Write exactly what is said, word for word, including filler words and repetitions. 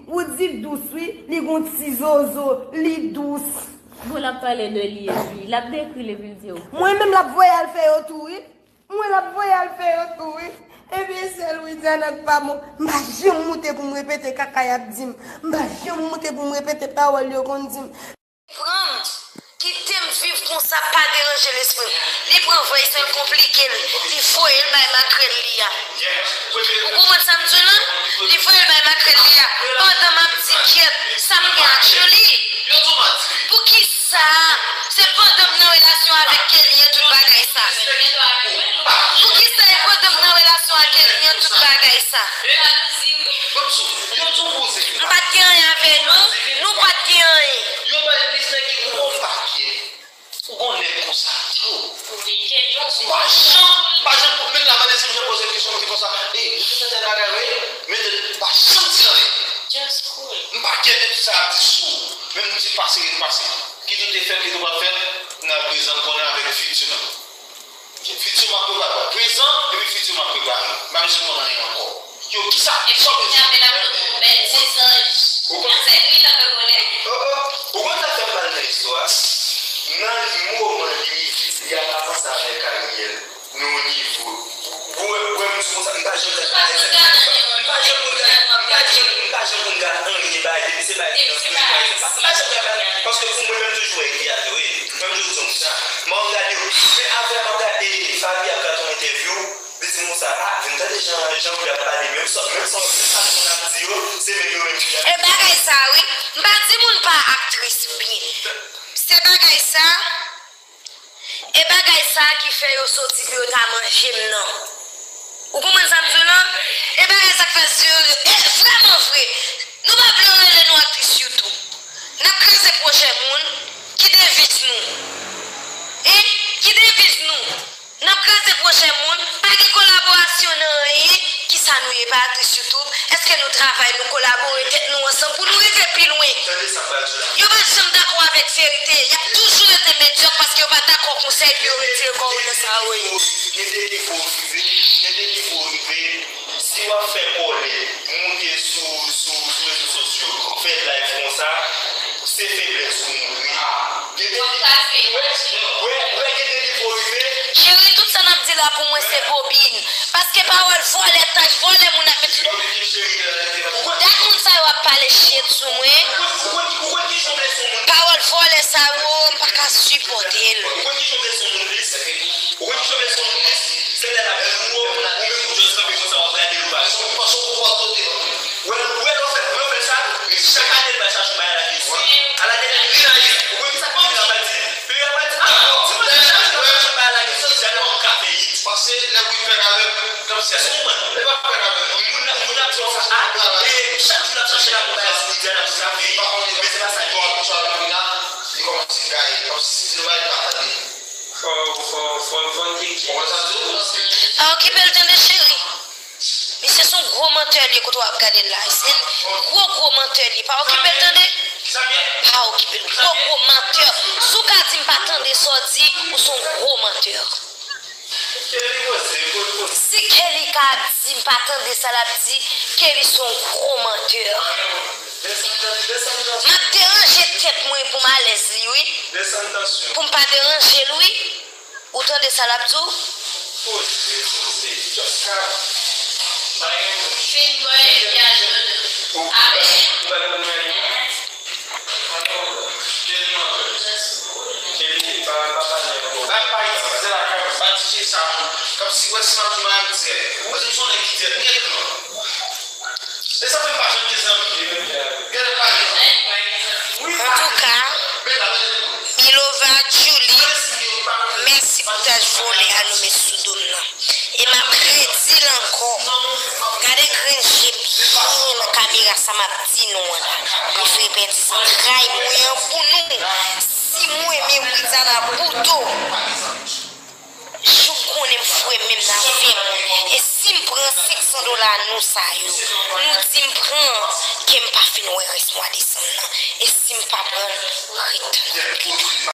Woody dous wi, li gon ti zozo, li dous. Bon, l ap pale de li epi l ap dekri l epi l di yo. Mwen menm l ap voye al fè yo tou wi. Mwen l ap voye al fè yo tou wi. Ebyen sèl Widiana k pa bon. M pa janm moute pou m repete kaka y ap di m. M pa janm moute pou m repete pawòl yo konn di m. Pran m, kite m viv konsa, pa deranje lespri m. Li pran vòysè l konplike l, li voye l bay makrèl li a. Ou konprann sa m di w lan? Li voye l bay makrèl li a. Pandan m ap di kyèt, sa m gen ak Julie? Poukisa se pandan m nan relasyon avèk Kelly an tout bagay sa? Poukisa se pandan m nan relasyon ak Kelly an tout bagay sa? M pa t gen anyen avè nou, nou pa t gen anyen. Ou gon nèg konsa, di yo. M pa janm, m pa janm, menm la mande si m janm poze l kesyon, m di konsa, ey, ou te fè tèl bagay vre? Men tèl, m pa janm di anyen. M pa kè de tout sa y ap di sou ou. Men m di pase, ret pase. Kit ou te fè l, kit ou pa t fè l, nan prezan m konnen avèk fiti m. Fiti m ap prepare. Prezan, epi fiti m ap prepare. M pa bezwen konn anyen ankò. Yo, kisa? Sa w bezwen? Ou konn sa k fè m mal nan istwa a? Nan moman li rive, li al avanse avèk Ariel nan yon nivo. Ou wè, ou wè m di konsa, m pa janm gad Ariel. M pa janm konn gad, m pa janm, m pa janm konn gad anyen bagay, depi se bagay finans, depi bagay sa. M pa janm gad bagay, paske pou mwen, menm toujou wè li a tou, wi. Menm toujou di konsa. M ap gade, men apre m ap gade Faby ap gade yon entèvyou, li di konsa, ah, vin tande jan, jan Willy ap pale, menm sa, menm sa, menm sa moun ap di yo, se menm yo menm ki ap. E bagay sa wi, m pa di moun pa aktris byen. Se bagay sa, e bagay sa ki fè yo soti pou yo ta manje m nan. Ou konprann sa m di w lan? E bagay sa k fè si yo, e vrèman vre, nou pa vle yo rele nou aktris YouTube. N ap kraze pwojè moun, ki deviz nou? Hein? Ki deviz nou? N ap kraze pwojè moun, pa gen kolaborasyon nan anyen. Kisa nou ye, pa aktris YouTube? Èske nou travay, nou kolabore tèt nou ansanm pou nou rive pi lwen? Yo pa janm dakò avèk verite. Y ap toujou rete medyòk paske yo pa dakò konsèy pou yo retire kò yo nan sa yo ye. Gen de nivo rive, gen de nivo rive. Si w ap fè kòlè, moute sou, sou, sou rezo sosyo, fè live konsa, se feblès ou montre. Gen de nivo, wè, wè, gen de nivo rive. Cheri, tout sa n ap di la pou mwen se bobin. Paske pawòl vòlè, tach vòlè moun ap met sou do. Dat moun sa yo ap pale shit sou mwen. Pawòl vòlè sa yo, m pa ka sipòte l. Ou konn ki jan w blese yon moun plis? Ou konn ki jan w blese yon moun plis? Se lè l ap di w, ou menm ou just kanpe konsa, w ap gade l, ou pa reponn. Ou panse w pouvwa kote. Wè, wè, lè w fè, lè w fè sa, chak ane l va chache yon bagay lage sou ou. A la dènyè minit, ou konn ki sa k ap vin ap di? Peyi a va di, ah, ti moun sa chache yon bagay lage sou ou, se lè w ap ka fè hit. Panse lè Will fèk avè m, kòmsi se yon moun, li pa fèk avè m. Moun nan, moun nan ap di konsa, ah, e chak jou l ap chache la pou bagay sou Widiana pou sa fè hit. Men se pa sa l ye. Li kòmanse gaye, kòmsi si se yon bagay li pa tande. Fò, fò, fò, fò n tcheke. Ou konprann sa m di w? Pa okipe l tande cheri. Misye se yon gwo mantè li ye kote w ap gade l la. Se yon gwo gwo mantè li ye. Pa okipe l tande. Pa okipe l. Gwo gwo mantè. Si w ka di m pa tande sa w di, ou se yon gwo mantè. Si Kelly ka di m pa tande sa l ap di, Kelly se yon gwo mantè. M ap deranje tèt mwen pou m alèz li wi. Pou m pa deranje l wi. Ou tande sa l ap di w? Fin bwè epi al jwenn avè. Kòmsi wè si m ap di m a di, ou wè si m se yon nèg ki dèt nèt non. E sa fè m pa janm gen zanmi. Gen lè pa gen zanmi. Antouka, Milova, Julie, mèsi pou tach vòlè a nou met sou do m nan. E m ap redi l ankò. Gade grenn je m byen nan kamera sa m ap di nou an la. Li fè pèdi zantray mwen an pou nou. Si mwen men Widiana Bouto, jou konnen m fre menm nan fè mwen. E si m pran senk san dola nou sa yo, nou di m pran, ke m pa fin wè rès mwa desanm nan. E si m pa pran l, ret tann m pi devan.